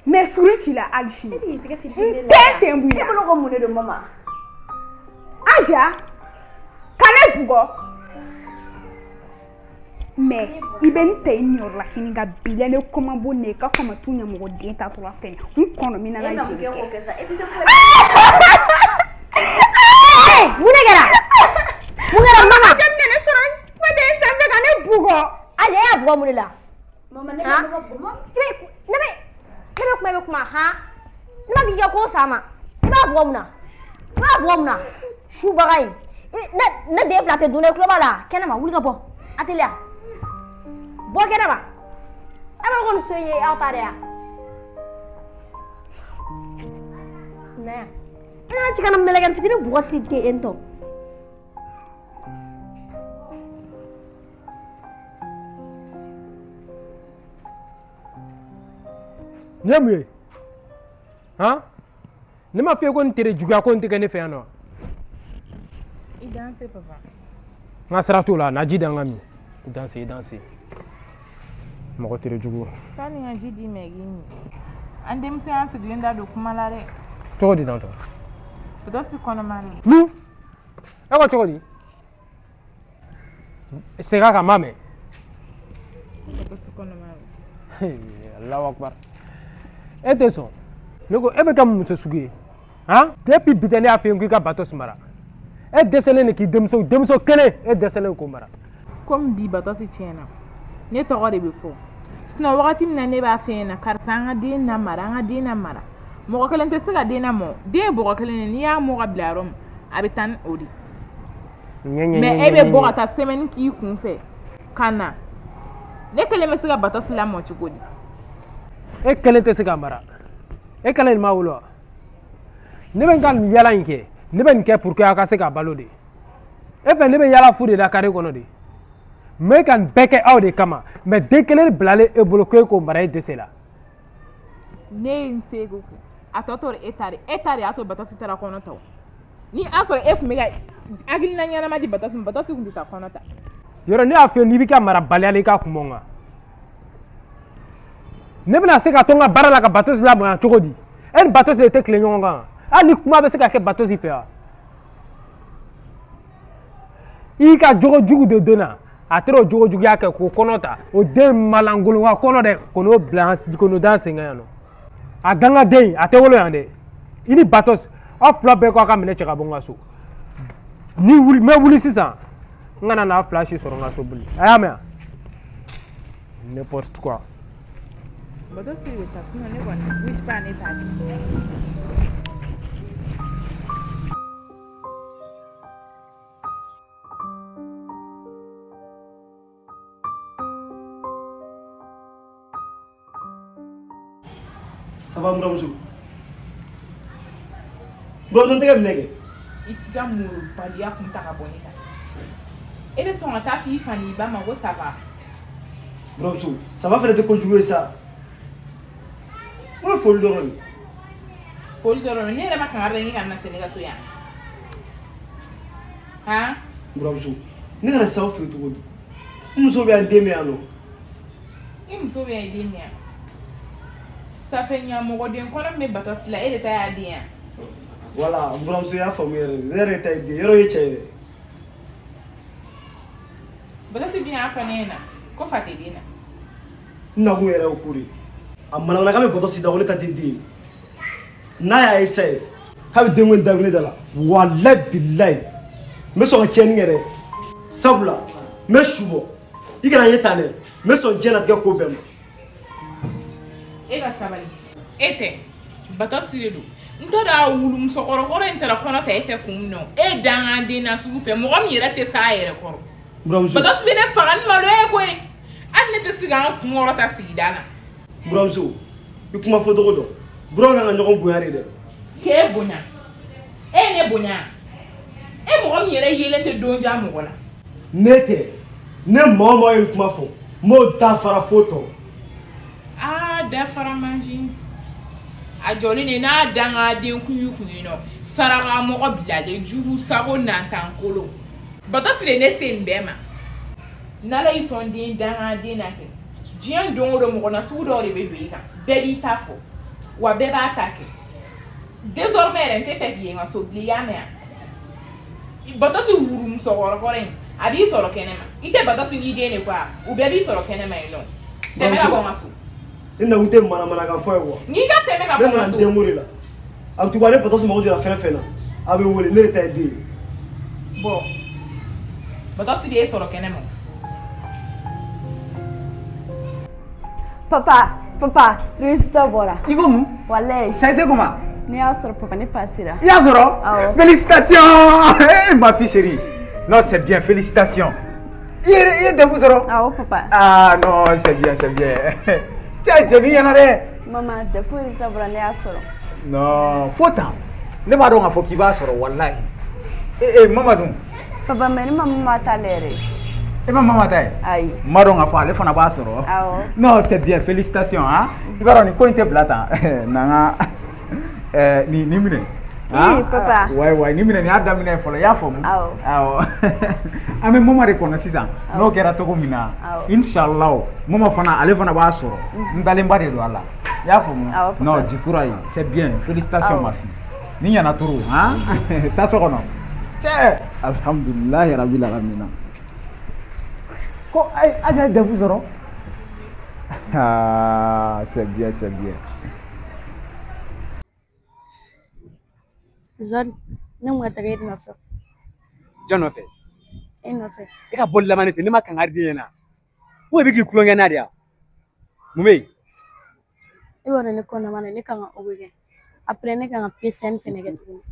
Mais surun ci la hali sini. E b'i tɛgɛ firifiri ne N la. tɛ sen bɔ i E la. bolo ko mun de don mama? Aja, ka ne bugɔ. Mais i bɛ n ta i niyɔrɔ la kini ka bila ne kɔma bɔ ne ka fama tu ɲɛmɔgɔ den tatɔla fɛ n kɔnɔ min na E n ma ka mun jeli kɛ kɛ. k'o kɛ sa? E tɛ se foyi. Mun de kɛra? Mun kɛra mama? Aja minɛ ne sɔrɔ fo den sanfɛ ka ne bugɔ. Aja, e y'a bugɔ mun de la? Mama, ne Han? ka mama bugɔ. I bɛ ne bɛ kuma, i bɛ kuma han? Ne ma f'i ka ko s'a ma. I b'a bugɔ mun na? I b'a bugɔ mun na? Subaga in. Ne den fila tɛ dun dɛ, i tulo b'a la? Kɛnɛma, wuli ka bɔ. A teliya. Bɔ kɛnɛma. E b'a dɔn ko nin so in ye aw ta de ye wa? Na yan. I nana ci ka na mɛlɛkɛnin fitinin bugɔ ten ten tɔ. Nin ye mun ye han? Ne ma f'i ye ko nin tere juguya ko nin tɛ kɛ ne fɛ yan nɔ. I danse papa. N ka sira t'o la, na ji da n ka min. I danse, i danse, mɔgɔ tere jugu. Sani n ka ji d'i ma i k'i min. An denmisɛnya sigilen da don kuma la dɛ. Cogo di tantɔ? Peut-être kɔnɔma de. Mun e ko cogo di? Segin a kan, n b'a mɛn. Peut-être kɔnɔma de. Allahu akbar! E tɛ sɔn ne ko e bɛ kɛ muso sugu ye han? Depuis bi tɛ, ne y'a f'i ye k'i ka bato mara. E dɛsɛlen de k'i denmuso kelen, e dɛsɛlen k'o mara. Komi bi Batɔsi tiɲɛna, ne tɔgɔ de bɛ fɔ. Sinon wagati min na ne b'a f'e ɲɛna karisa, an ka den lamara, an ka den lamara. Mɔgɔ kelen tɛ se ka den lamɔ. Den ye bɔgɔ kelen de ye, n'i y'a mɔ ka bila yɔrɔ min, a bɛ taa ni o de ye. Mais e bɛ bɔ ka taa semaine k'i kun fɛ ka na. Ne kelen bɛ se ka Batɔsi lamɔ cogo di? E kelen tɛ se ka mara, e kelen de m'a wolo wa? Ne bɛ n ka nin yala in kɛ, ne bɛ nin kɛ pour que aw ka se ka balo de. E fɛ ne bɛ yala fu de la carré kɔnɔ de. N bɛ ka nin bɛɛ kɛ aw de kama, mais den kelen bilalen e bolo ko e k'o mara, e dɛsɛ la. Ne ye n seko kɛ, a tɔ tora e ta de. E ta de y'a to Batɔsi taara kɔnɔ ta o. Ni a sɔrɔ e tun bɛ ka hakilina ɲɛnama di Batɔsi ma, Batɔsi tun tɛ taa kɔnɔ ta. Yɔrɔ ne y'a f'i ye, n'i b'i ka marabaliya la, i k'a kun bɔ n kan. Ne bɛna se ka to n ka baara la ka Batɔsi lamɔ yan cogo di? E ni Batɔsi de tɛ tile ɲɔgɔn kan? Hali ni kuma bɛ se ka kɛ Batɔsi fɛ wa? I ka jogo jugu de donna a taara o jogo juguya kɛ k'o kɔnɔ ta, o den malankolon ka kɔnɔ dɛ, k'o n'o bila, k'o n'o da sen kan yan nɔ. A dangaden a tɛ wolo yan dɛ. I ni Batɔsi, aw fila bɛɛ ko aw ka minɛ cɛ ka bɔ n ka so. Ni wuli n bɛ wuli sisan, n kana n'a fila si sɔrɔ n ka so bilen. A y'a mɛn wa? N'importe quoi. Batɔsi de bɛ taa, sinon ne kɔni wish pas ne t'a kɛ. Ça va, buramuso? Buramuso, n tɛgɛ minɛ kɛ. I t'i ka molobaliya kun ta ka bɔ ne kan. E bɛ sɔn ka taa f'i fa n'i ba ma ko ça va? Buramuso, ça va fɛnɛ tɛ kojugu ye sa. N ko foli dɔrɔn de. Foli dɔrɔn? Ne yɛrɛ ma kangari da n k'i kana na se ne ka so yan han? Buramuso, ne kana s'aw fɛ yen cogo di? N muso bɛ yan, n den bɛ yan nɔ. I muso bɛ yan, i den bɛ yan. Safɛ ɲamɔgɔden kɔnɔ min bɛ Batɔsi la, e de ta y'a den yan. Wala, n buramuso y'a faamu yɛrɛ de. Ne yɛrɛ ta ye den yɔrɔ ye cɛ ye dɛ. Batɔsi dun y'a fɔ ne ɲɛna ko fa tɛ den na. N nakun yɛrɛ y'o ko de ye. A manamanakan bɛ Batɔsi da ko ne ta tɛ den ye. N'a y'a essayer k'a bɛ denko in dagu ne da la, walayi bilayi, n bɛ sɔn ka tiɲɛni kɛ dɛ. Sabula n bɛ su bɔ, i kana n ye tan dɛ, n bɛ sɔn diɲɛlatigɛ ko bɛɛ ma. E ka sabali, e tɛ Batɔsi de don. N t'a dɔn a wulu musokɔrɔkɔrɔ in taara kɔnɔ ta e fɛ kun min na. E dangaden na sugu fɛ, mɔgɔ min yɛrɛ tɛ s'a yɛrɛ kɔrɔ. Buramuso, Batɔsi bɛ ne faga ni maloya ye koyi. Hali ne tɛ se k'an kun kɔrɔta sigida la. Buramuso, i kuma fɔ cogo dɔn. Buranw kan ka ɲɔgɔn bonya de dɛ. K'e bonya? E ye ne bonya? E mɔgɔ min yɛrɛ yelen tɛ don ja mɔgɔ la. Ne tɛ, ne maa o maa ye nin kuma fɔ, n b'o dafara fo tɔ. Aa, dafara mansin a jɔlen de n'a dangaden kun y'u kun yen nɔ, saraka mɔgɔ bilalen jugu sago nantankolo. Batɔsi de ne se nin bɛɛ ma. N'ala y'i sɔn den dangaden na kɛ. Diɲɛ don o don mɔgɔ nasugu dɔw de bɛ don i kan, bɛɛ b'i ta fɔ, wa bɛɛ b'a ta kɛ. Désormais yɛrɛ, n tɛ fɛ k'i ye n ka so bilen, i y'a mɛn wa? Batɔsi wuru musokɔrɔkɔrɔ in, a b'i sɔrɔ kɛnɛma. I tɛ Batɔsi n'i den de quoi, u bɛɛ b'i sɔrɔ kɛnɛma yen nɔ. Tɛmɛ ka bɔ n ka so. Ne nakun tɛ manamanakan fɔ ye quoi. N'i ka tɛmɛ ka Ne bɔ n ka nana n so. denko de la. En tout cas, ne Batɔsi mago jɔra fɛn fɛn na, a bɛ n wele, ne de ta ye den ye. Bon, Batɔsi b'e sɔrɔ kɛnɛma. Papa, papa, résultat bɔra. I ko mun? Walayi. Ça a été comment? Ne y'a sɔrɔ papa, ne passera. I y'a sɔrɔ? Awɔ. Félicitations! Hey, ma fille chérie. Non, c'est bien, félicitations. I ye DEF sɔrɔ? Awɔ papa. Ah non, c'est bien, c'est bien. Cɛ, jɛbi ɲɛna dɛ. Mama, DEF résultat bɔra, ne y'a sɔrɔ. Non, fo tan. Ne b'a dɔn k'a fɔ k'i b'a sɔrɔ walahi. Eh eh, mama dun? Papa, mais ne ma mama ta la yɛrɛ. E ma mama ta ye? Ayi. N b'a dɔn k'a fɔ ale fana b'a sɔrɔ. Awɔ. Non, c'est bien, félicitations hein. I b'a dɔn nin ko in tɛ bila tan. Na n ka nin minɛ. Ii, papa. Ouais, ouais, nin minɛ, nin y'a daminɛ ye fɔlɔ, i y'a faamu? Awɔ. Awɔ. An bɛ mama de kɔnɔ sisan. N'o kɛra cogo min na, Awɔ. inshallah, mama fana, ale fana b'a sɔrɔ. N dalenba de don a la. I y'a faamu? Awɔ, papa. Non, du courage, c'est bien. Félicitations Awɔ. ma fille. Ni ɲɛna trop, hein? Taa so kɔnɔ. Cɛ, alhamdulilahi rabbil alamin. Ko ayi, Aja ye DEF sɔrɔ. Ah, c'est bien, c'est bien. Zɔli, ne kun ka taga e nɔfɛ. Jɔn nɔfɛ? E nɔfɛ. E ka bɔli laban ne fɛ, ne ma kangari den ɲɛna. Ko e bɛ k'i tulonkɛ n'a de ya? Mun bɛ yen? E b'a dɔn ne kɔnɔma na, ne kan ka OB kɛ. Après ne kan ka PCN fɛnɛ kɛ tuguni.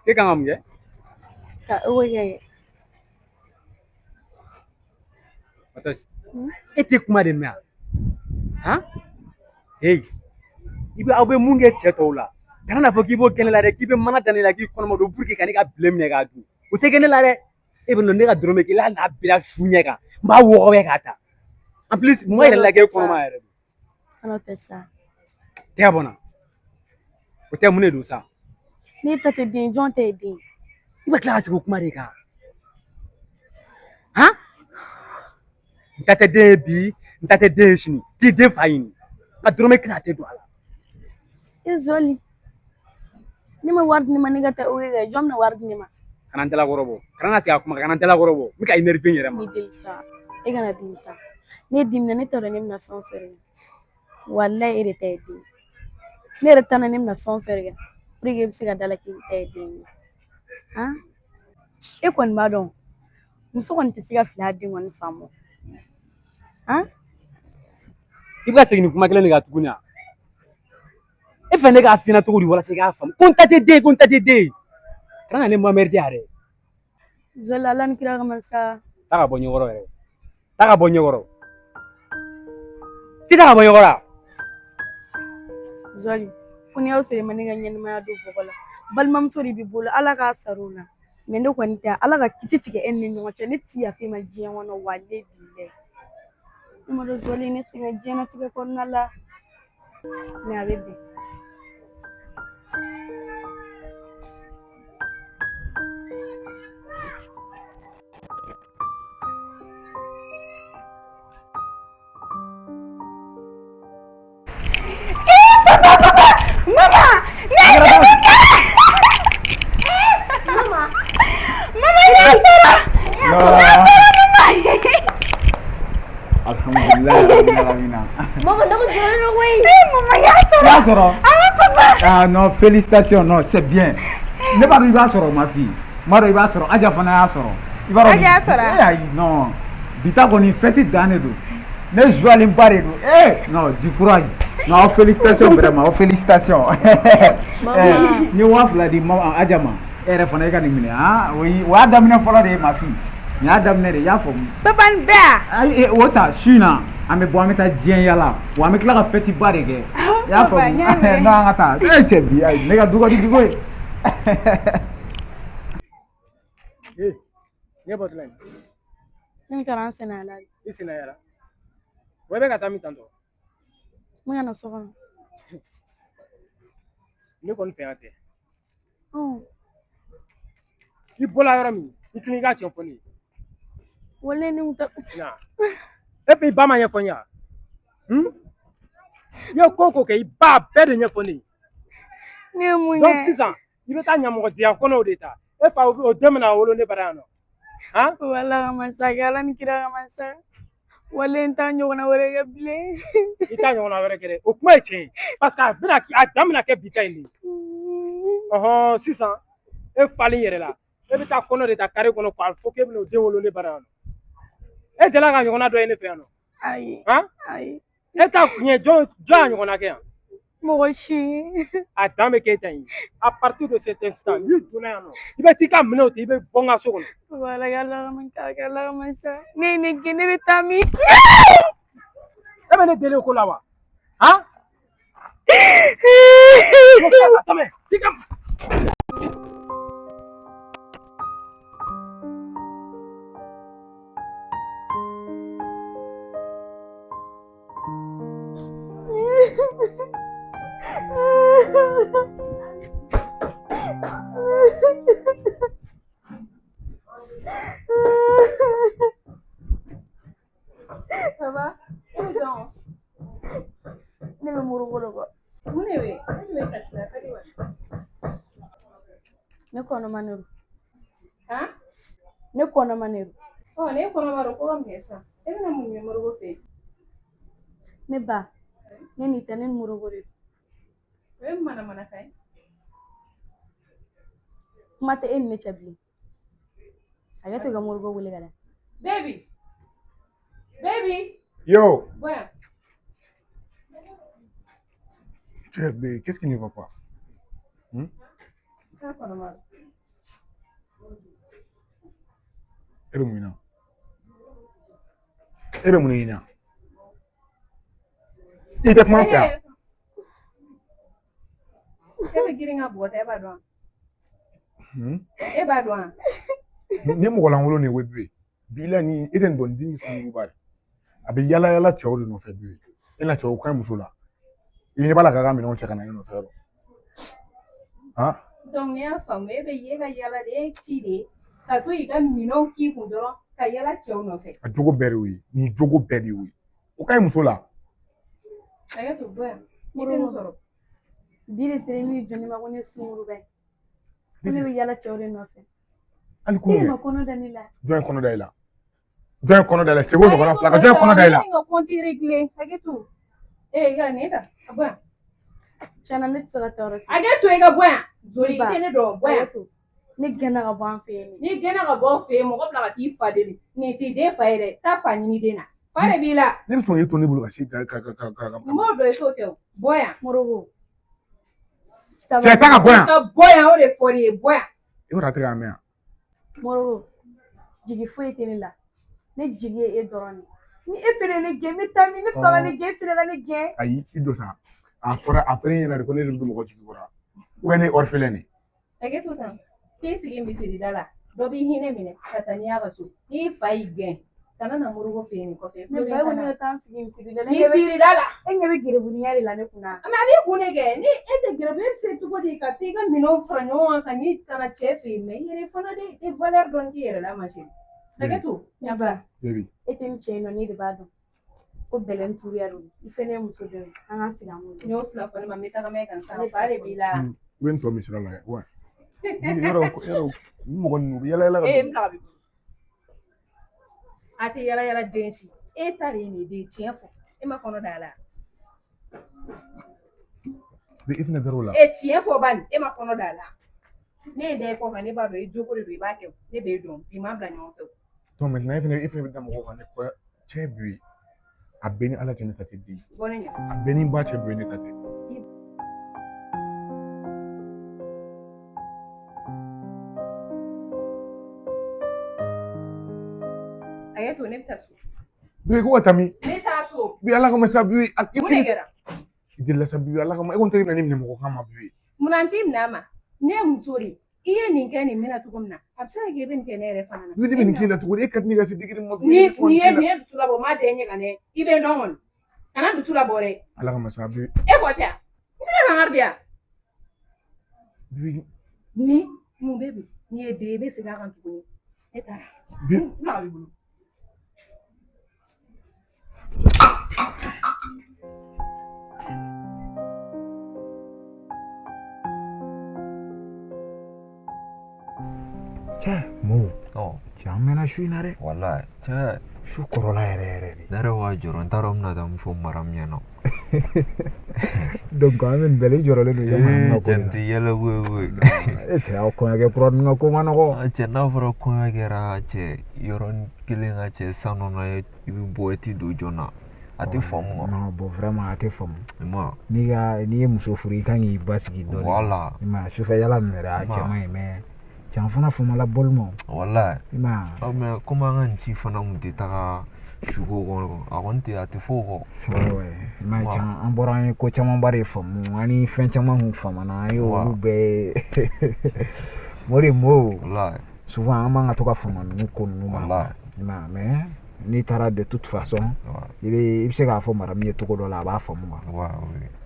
E kan ka mun kɛ? Ka OB kɛ. Batɔsi, e tɛ kuma de mɛn wa? Han? Hey, i bɛ aw bɛ mun kɛ cɛ tɔw la? Kana n'a fɔ k'i b'o kɛ ne la dɛ, k'i bɛ mana da ne la k'i kɔnɔma don pour que ka ne ka bilen minɛ k'a dun. O tɛ kɛ ne la dɛ. E bɛ nɔ ne ka dɔrɔmɛ kelen hali n'a bira su ɲɛ kan, n b'a wɔgɔbɛ k'a ta. En plus, mun b'a yɛrɛ la k'e kɔnɔma yɛrɛ don? Kana tɛ sa. Tɛgɛ bɔ n na. O tɛ mun de don sa? Ne ta tɛ den, jɔn ta ye den? I bɛ tila ka segin o kuma de kan. Han? N ta tɛ den ye bi, n ta tɛ den ye sini. T'i den fa ɲini. N ka dɔrɔmɛ kelen a tɛ don a la. E Zɔli, ne ma wari di ne ma ne ka taa OB kɛ, jɔn bɛna wari di ne ma? Kana n dalakɔrɔ bɔ. Kana na segin a kuma kan, kana n dalakɔrɔ bɔ. N bɛ ka énervé n yɛrɛ ma. Ne deli sa, e kana dimi sa. Ne dimina, ne t'a dɔn ne bɛna fɛn o fɛn kɛ. Walayi e de ta ye den ye. Ne yɛrɛ t'a dɔn ne bɛna fɛn o fɛn kɛ pour que e bɛ se ka da la k'i ta ye den ye. Han? E kɔni b'a dɔn, muso kɔni tɛ se ka fili a den kɔni fa ma. Han? I bɛ ka segin nin kuma kelen de kan tuguni wa? E fɛ ne k'a f'i ɲɛna cogo di walasa i k'a faamu? Ko n ta tɛ den ye, ko n ta tɛ den ye. Kana na ne m'emmerder yɛrɛ. Zɔli, Ala ni kira kama sa. Taa ka bɔ ɲɛkɔrɔ yɛrɛ. Taa ka bɔ ɲɛkɔrɔ. T'i taa ka bɔ ɲɛkɔrɔ wa? Zɔli, fo n'i y'aw sɔrɔ i ma ne ka ɲɛnɛmaya don bɔgɔ la. Balimamuso de b'i bolo, Ala k'a sara o la. Mais ne kɔni tɛ, Ala ka kiti tigɛ e ni ne ɲɔgɔn cɛ, ne ti yafa i ma diɲɛ kɔnɔ, walayi bilayi. Ne ma dɔn Zɔli ne sɛgɛn diɲɛlatigɛ kɔnɔna la. Mais a bɛ bɛn. Mama, ne ye DEF kɛ! Mama. Mama, ne y'a sɔrɔ! Non. Ne y'a sɔrɔ mama! Alhamdulilahi rabbil alamin. Mama, ne ko jɔlen don koyi. Eh, mama, n y'a sɔrɔ! I y'a sɔrɔ? Awɔ papa! Ah non, félicitations, non, c'est bien. Ne b'a dɔn i b'a sɔrɔ ma fille. N b'a dɔn i b'a sɔrɔ, Aja fana y'a sɔrɔ. I b'a dɔn. Aja y'a sɔrɔ Eh ayi non. Bi ta kɔni fête dan de don. Ne joie ba de don. Eh non, du courage. Non, félicitations vraiment, félicitations. Eh, n ye 2000 di mama Aja ma. E yɛrɛ fana e ka nin minɛ han. O y'a daminɛ fɔlɔ de ye ma fille. Nin y'a daminɛ de ye, i y'a faamu. Papa nin bɛɛ ya? Ayi, o ta su in na an bɛ bɔ an bɛ taa diɲɛ yala wa an bɛ tila ka fête ba de kɛ. I y'a faamu? Non, an ka taa. E cɛ bi ayi ne ka du ka di bi koyi. Ee, ne bɔtɔla yen. Ne taara n senna yala de. I senna yala. Wa i bɛ ka taa min tantɔ? N bɛ ka na so kɔnɔ. Ne kɔni fɛ yan tɛ. Ɔn. I bɔla yɔrɔ min, i tilen i k'a tiɲɛ fɔ ne ye. Walayi ne kun tɛ. Na. E fɛ i ba ma ɲɛfɔ n ye wa? I ye ko o ko kɛ, i b'a bɛɛ de ɲɛfɔ ne ye. Ne ye mun Donc kɛ? sisan i bɛ taa ɲamɔgɔdenya kɔnɔw de ta. E fa o den bɛna wolo ne bara yan nɔ. Han? Papa, Ala kama sa, kɛ Ala ni kira kama sa. Wale n t'a ɲɔgɔnna wɛrɛ kɛ bilen. I t'a ɲɔgɔnna wɛrɛ kɛ dɛ. O kuma ye tiɲɛ ye. Parce que a bɛna a dan bɛna kɛ bi ta in de ye. Ɔhɔn, sisan e falen yɛrɛ la, e bɛ taa kɔnɔ de ta kare kɔnɔ k'a fɔ k'e bɛna o den wolo ne bara yan nɔ. E delila ka ɲɔgɔnna dɔ ye ne fɛ yan nɔ? Ayi. Han? Ayi. E ta kun ye jɔn jɔn y'a ɲɔgɔnna kɛ yan? Mɔgɔ si. A dan bɛ k'e ta in ye. À partir de cet instant, n'i donna yan nɔ, i bɛ t'i ka minɛnw ta, i bɛ bɔ n ka so kɔnɔ. Papa, Ala kɛ Ala kama k'a kɛ Ala kama sa. Ne ye ne gɛn, ne bɛ taa min? E bɛ ne deli o ko la wa? Han? Tɛmɛ, t'i ka Ça va? E bɛ jɔn? Ne bɛ Moroko de kɔ. Mun de bɛ yen? E min bɛ kasi la, a ka di wa? Ne kɔnɔma ne don. Han? Ne kɔnɔma ne don. Ɔ, ne kɔnɔma don, ko ka mun kɛ sisan? E bɛna mun ɲini Moroko fɛ yen? Ne ba, ne ni tɛ, ne ni Moroko de don. O ye manamanakan ye. Kuma tɛ e ni ne cɛ bilen. Hakɛ to i ka Moroko wele ka na. Baby! Baby! Yo! Bɔ yan. Cɛ, qu'est-ce qui ne va pas? Hmm? K'a kɔnɔma don. E bɛ mun ɲini na? E bɛ mun de ɲini na? I tɛ kuma n fɛ yan? E bɛ girin ka bugɔ ta, e b'a dɔn wa? Hmm? E b'a dɔn wa? Nin ye mɔgɔ lankolon de ye koyi Bébé. Bi la ni e tɛ nin dɔn, nin den ye sunkuruba ye. A bɛ yala yala cɛw de nɔfɛ Bébé. E na cɛw ka ɲi muso la. I ɲɛ b'a la k'a ka minɛnw cɛ ka na ne nɔfɛ yɔrɔ. Han? Donc ne y'a faamu, e bɛ e ka yala de, e ye ci de ye ka to k'i ka minɛnw k'i kun dɔrɔn ka yala cɛw nɔfɛ. A jogo bɛɛ de y'o ye. Nin jogo bɛɛ de y'o ye. O ka ɲi muso la. Hakɛ to, bɔ yan. I tɛ nin sɔrɔ. Bi de sera ne jɔ ne ma ko ne ye sunkuruba ye. Ko ne bɛ yala cɛw de nɔfɛ. Hali E kun ma kɔnɔ da ne la. Jɔn ye kɔnɔ da i la? Jɔn ye kɔnɔ da i la? Segu ɲɔgɔnna fila kan, jɔn ye kɔnɔ da i la? Ne ka compte réglé. Hakɛ to. Ee, i ka nin ta. A bɔ yan. Tiɲɛna ne tɛ se ka taa yɔrɔ si. Hakɛ to, i ka bɔ yan. Zori, i Ba, tɛ ne dɔn, bɔ yan. hakɛ to. Ne gɛnna ka bɔ an fɛ yen. N'i gɛnna ka bɔ aw fɛ yen, mɔgɔ bila ka t'i fa deli. Nin t'i den fa ye dɛ. Taa fa ɲini den na. Fa de b'i la. Ne bɛ sɔn k'e to ne bolo ka se ka ka ka ka ka. N b'o dɔn, i t'o kɛ o. Bɔ yan. Moroko. Cɛ, taa ka bɔ yan. Ka bɔ yan, o de fɔr'i ye. Bɔ yan. I b'a dɔn a tɛ k'a mɛn yan. Moroko, jigi foyi tɛ ne la. Ne jigi ye e dɔrɔn de ye. Ni e fɛnɛ ne gɛn, n bɛ taa min? Ne fa ka ne gɛn, e fɛnɛ ka ne gɛn. Ayi, i jɔ sa. A fɔra e ɲɛna de ko ne de bɛ mɔgɔ jigi kɔrɔ. Ou bien ne ye orphelin de ye. Hakɛ to tan. T'i sigi misiri da la. Dɔ b'i hinɛ minɛ ka taa n'i y'a ka so. N'i fa y'i gɛn, kana na Moroko fɛ yen nin kɔfɛ. Ne ba, e ko ne ka taa n sigi misiri da la. Misiri da la. E ɲɛ bɛ gerebunya de la ne kunna. Mais a b'i kun de kɛ. Ni e tɛ gɛrɛbu, e bɛ se cogo di ka taa i ka minɛnw fara ɲɔgɔn kan ka n'i ka na cɛ fɛ yen? Mais i yɛrɛ fana de, i tɛ valeur dɔn k'i yɛrɛ la, ma chérie. Hakɛ to. Ne ba, Baby. e tɛ ni cɛ in nɔ, ne de b'a dɔn. Ko bɛlɛn turuya don. I fɛnɛ ye muso dɔ ye. An k'an sigi an k'o N y'o fila fɔ ne ma, n bɛ tagama e kan sisan. Fa de b'i la. I bɛ nin tɔ min sira la wa? Yɔrɔ ni mɔgɔ ninnu u bɛ yala yala ka E ye don. n bila ka b'i bolo. A tɛ yala yala den si. E ta de ye nin den, tiɲɛ fɔ. E ma kɔnɔ da la. E fɛnɛ dar'o la. E tiɲɛ fɔ bani, e ma kɔnɔ da la. Ne ye da i kɔ kan, ne b'a dɔn i jogo de don, i b'a kɛ. Ne b'e dɔn, bi m'an bila ɲɔgɔn fɛ. Donc maintenant e fɛnɛ bɛ da mɔgɔw kan ne kɔ cɛ bi a bɛɛ ni Ala cɛ ne ta tɛ den. Bɔ ne ɲɛ. A bɛɛ ni ba cɛ bi ne ta tɛ. Hakɛ to, ne bɛ taa so. Bi ko ka taa min? Ne taa so. Bi Ala kama sa bi. Mun de kɛra? I delila sa bi, Ala kama, e ko n tɛ na ne minɛ mɔgɔ kama bi. Munna n t'i minɛ a ma? Ne ye muso de ye. I ye nin kɛ nin minɛ cogo min na, a bɛ se ka kɛ i bɛ nin kɛ ne yɛrɛ fana na. Bi ne bɛ nin k'i la cogo di? E ka di ne ka se degré ma. Ni nin ye nin ye dusu labɔ, n m'a den ɲɛ ka ne. I bɛ n dɔn kɔni. Kana dusu labɔ dɛ. Ala kama sa bi. E kɔ tɛ yan. N tɛ kankari di yan. Bi Ni mun bɛ bi? N'i ye den ye, i bɛ segin a kan tuguni. Ne taara. Bi. N bila ka b'i bolo. Cɛ Mo. Ɔ. Cɛ an mɛnna su in na dɛ. Walayi cɛ. Su kɔrɔla yɛrɛ yɛrɛ de. Ne yɛrɛ b'a jɔrɔ n t'a dɔn n bɛna taa mun fɔ maramu ɲɛna. Donc an bɛ nin bɛɛ la i jɔrɔlen don i ka maramu ka ko Cɛ de nin la. tɛ yɛlɛ ko ye koyi. E cɛ aw kɔɲɔkɛ kura ninnu ka ko man nɔgɔ. Cɛ n'a fɔra kɔɲɔ kɛra cɛ yɔrɔnin kelen ka cɛ sanu na i bɛ bɔ i tɛ don joona. A tɛ faamu quoi. Non bon vraiment a tɛ faamu. I ma N'i ka n'i ye muso furu i kan k'i basigi dɔɔnin. Voilà. I ma ye sufɛ yala ninnu yɛrɛ a cɛ man ɲi mais cɛ an fana famana bɔli ma. Walayi. I ma ye. Ɔ mais komi an ka nin ci fana kun tɛ taga suko kɔnɔ a kɔni tɛ a tɛ fɔ o kɔ. Ouais ouais i ma ye cɛ an bɔra an ye ko camanba de faamu an ni fɛn caman kun famana an ye olu bɛɛ Mo de Mo. Walayi. Souvent an man ka to ka fama ninnu ko ninnu ma. Walayi. I ma ye mais n'i taara de toute façon i bɛ i bɛ se k'a fɔ maramu ye cogo dɔ la a b'a faamu quoi.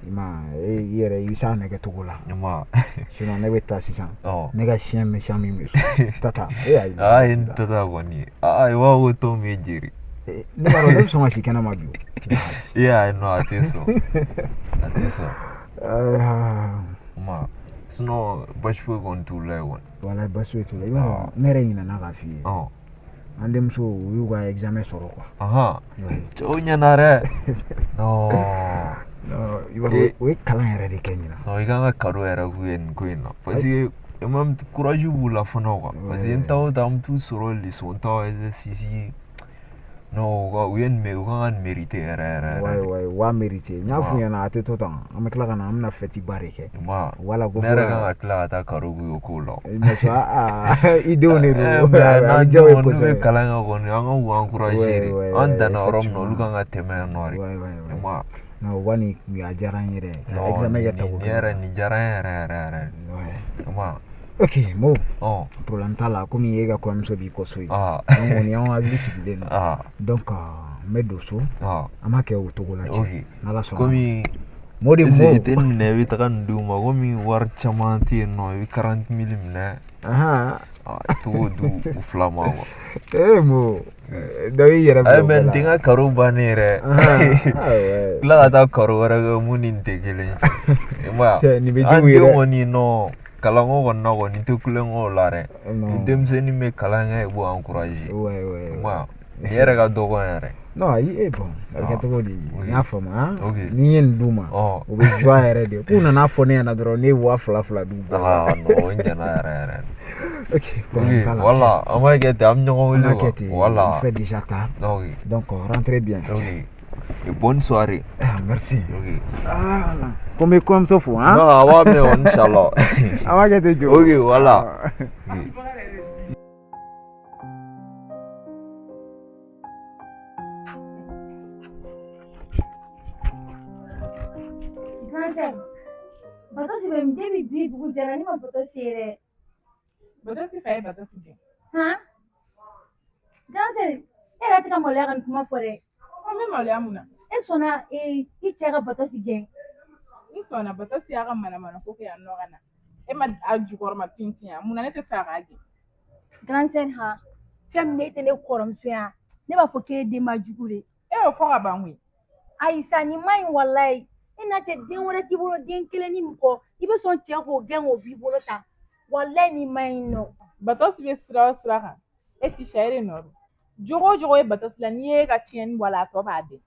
I ma ye i yɛrɛ i bɛ s'a nɛgɛ cogo la. I ma sinon ne bɛ taa sisan. Ɔ. Ne ka chien méchant min bɛ so tata e y'a ye. Aa ye nin tata kɔni aa i b'a fɔ ko tɔn bɛ jeri. Ne b'a dɔn ne bɛ sɔn ka si kɛnɛma bi. I y'a ye non a tɛ sɔn a tɛ sɔn. Ma sinon basi foyi kɔni t'u la yen kɔni. Walayi basi foyi t'u la i b'a dɔn ne yɛrɛ ɲinɛna k'a f'i ye. An denmuso u y'u ka examen sɔrɔ quoi. Ahan cɛw ɲɛna dɛ. Non. I b'a dɔn o ye kalan yɛrɛ de kɛ ɲinan. Non i kan ka cadeau yɛrɛ k'u ye nin ko in na parce que même courage b'u la fana quoi parce que n ta o ta an bɛ t'u sɔrɔ leçon ta exercice non u ka u ye nin u kan ka nin mériter yɛrɛ yɛrɛ yɛrɛ. Ouais ouais u b'a mériter n y'a f'u ɲɛna a tɛ to tan an bɛ tila ka na an bɛna fête ba de kɛ. Ma Wala ko ne yɛrɛ kan ka tila ka taa cadeau k'u ye o kow la. Mais aa i denw de don. Mais A n'an bɛ diya u ye denw n'u bɛ kosɛbɛ. kalan kɛ kɔni an kan k'u encourager de an danna yɔrɔ min na olu effectivement. kan ka tɛmɛ yen nɔ de. I ma Non o kɔni a diyara n ye dɛ. Ka non examen kɛ nin tako nin kelen. yɛrɛ nin diyara n ye yɛrɛ yɛrɛ yɛrɛ. I ma Ok Mo. Ɔ. Problème t'a la komi e ka kɔɲɔmuso b'i kɔ so yen. Ah. An kɔni anw hakili sigilen don. Ah. Donc n bɛ don so. Ah. An b'a kɛ o cogo la cɛ. Ok. N'Ala sɔnna. Komi Mo de est-ce Mo. que i tɛ nin minɛ i bɛ taga nin d'u ma komi wari caman tɛ yen nɔ i bɛ 40 000 minɛ. Ahan. I t'o di u fila ma quoi. Eh Mo. Dɔ y'i yɛrɛ bila Ayi o mais bɛɛ nin la. tɛ n ka cadeau bannen yɛrɛ. Ahan. Ah ouais. Tila ka taa cadeau wɛrɛ kɛ mun ni nin tɛ kelen ye. I ma ye Cɛ nin bɛ wa? diya An u ye denw dɛ. kɔni non kalanko kɔni na kɔni n tɛ kulonkɛ o la dɛ. Ni Non. denmisɛnnin bɛ kalan kɛ i b'o encourager. Ouais ouais. I ma ye wa? Nin yɛrɛ ka dɔgɔ yɛrɛ. Non ayi eh bon a bɛ kɛ cogo di Ok. n y'a faamu han. Ok. Ni n ye nin d'u ma. Ɔ. U bɛ joie yɛrɛ de k'u nana fɔ ne ɲɛna dɔrɔn ne ye 2000 2000 d'u bɛɛ ma. Ah non o ɲɛna yɛrɛ yɛrɛ. Ok problème Ok t'a la. voilà an b'a kɛ ten an bɛ ɲɔgɔn An wele b'a quoi. kɛ ten. Voilà. Il fait déjà tard. Ok. Donc rentrez bien. Ok. Et bonne soirée. Ah, merci. Ok. Ah, ko n bɛ kɔɲɔmuso fo han. Non a b'a mɛn kɔni inchallah. An b'a kɛ ten jo. Ok voilà. Ok. Grand sœur, Batosi bɛ min depuis bi dugu jɛra ne ma Batosi ye dɛ. Batosi fa ye Batosi gɛn. Han? Grand sœur, e yɛrɛ tɛ ka maloya ka nin kuma fɔ dɛ. Ko n bɛ maloya mun na? E sɔnna i cɛ ka Batosi gɛn. N sɔnna Batosi y'a ka manamana ko kɛ yan nɔ ka na. E ma a jukɔrɔma tintin yan mun na ne tɛ se a k'a gɛn? Grand sœur han, fɛn min ne tɛ ne kɔrɔmuso yan, ne b'a fɔ k'e ye denba jugu de. E y'o fɔ ka ban koyi. Ayi sa nin man ɲi walayi. E n'a cɛ den wɛrɛ t'i bolo den kelen ni min kɔ, i bɛ sɔn cɛ k'o gɛn k'o b'i bolo tan. Walayi nin man ɲi nɔ. Batosi bɛ sira o sira kan e Tisha e de nɔ don. Jogo o jogo ye Batosi la n'i ye ka tiɲɛni bɔ a la a tɔ b'a dɛn.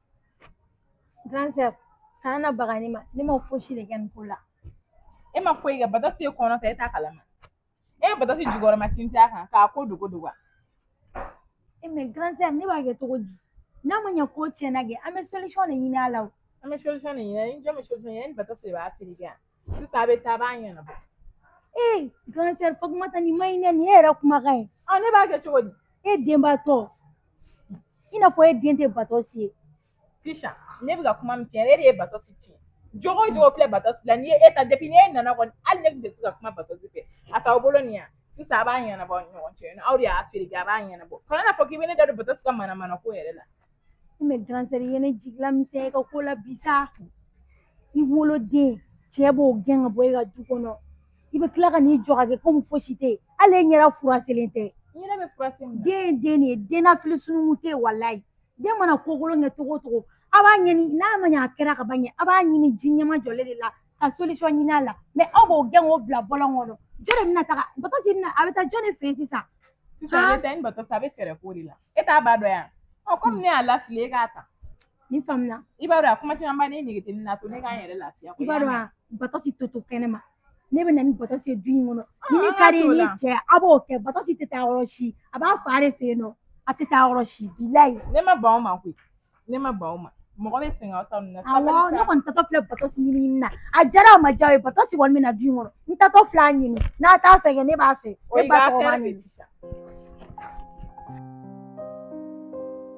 Grand sœur, kana na baga ne ma, ne ma fosi de kɛ nin ko la. E ma foyi kɛ Batosi ye kɔnɔ ta e t'a kalama. E ye Batosi jukɔrɔma tintin a kan k'a ko dogo dogo. E mais grand sœur ne b'a kɛ cogo di? N'a ma ɲɛ ko tiɲɛna kɛ, an bɛ solution de ɲini a la o. An bɛ solution de ɲini ni jɔn bɛ solution ɲini ni Batosi de b'a feere yan. Sisan a bɛ taa a b'a ɲɛnabɔ. Ee grand sœur Fatumata nin man ɲi dɛ, nin ye e yɛrɛ kumakan ye. Ɔ ne b'a kɛ cogo di? E denbatɔ, i n'a fɔ e den tɛ Batosi ye. Tisha ne bɛ ka kuma min f'i ɲɛna e de ye Batosi tiɲɛ. Jogo o jogo filɛ Batosi la n'i ye e ta depuis ni e nana kɔni hali ne tun tɛ se ka kuma Batosi fɛ. A t'aw bolo nin yan. Sisan a b'a ɲɛnabɔ aw ni ɲɔgɔn cɛ aw de y'a feere a b'a ɲɛnabɔ. Kana n'a fɔ k'i bɛ ne da don Batosi ka manamana ko yɛrɛ la. E mais grand sœur i ye ne jigila misɛnya i ka ko la bi sa. I woloden cɛ b'o gɛn ka bɔ e ka du kɔnɔ. I bɛ tila ka n'i jɔ ka kɛ komi fosi tɛ yen. Hali e ɲɛda furaselen tɛ. N ɲɛda bɛ furase mun na? Den ye den de ye, den na fili sununkun tɛ yen walayi. Den mana ko kolon kɛ cogo o cogo, a b'a ɲini n'a ma ɲɛ a kɛra ka ban ɲɛ, a b'a ɲini ji ɲɛma jɔlen de la ka solution ɲini a la. Mais aw b'o gɛn k'o bila bɔlɔn kɔnɔ. Jɔn de bɛna taga Batosi bɛna a bɛ taa jɔn de fɛ yen sisan? Sisan i bɛ taa i ni bato sa a bɛ fɛɛrɛ k'o de la. E t'a ba dɔn yan. Ɔ komi ne y'a lafili e k'a ta. Nin faamuna. I b'a dɔn a kuma caman ba ne nege tɛ ne na to ne k'an yɛrɛ lafiya. I b'a dɔn wa, Batɔsi tɛ to kɛnɛ ma. Ne bɛ na ni Batɔsi ye du in kɔnɔ. Ni min ka di ye n'i cɛ a b'o kɛ. Batɔsi tɛ taa yɔrɔ si. A b'a fa de fɛ yen nɔ. A tɛ taa yɔrɔ si. Bilayi. Ne ma ban o ma koyi. Ne ma ban o ma. Mɔgɔ bɛ sɛgɛn aw ta ninnu na. Awɔ, ne kɔni taatɔ filɛ Batɔsi ɲinini na. A diyara o ma diya o ye, Batɔsi kɔni bɛ na du in kɔnɔ. N taatɔ filɛ a ɲini. N'a t'a fɛ kɛ ne b'a fɛ. O Ne y'i ba ka tɔgɔ b'a affaire de ɲini. sisan.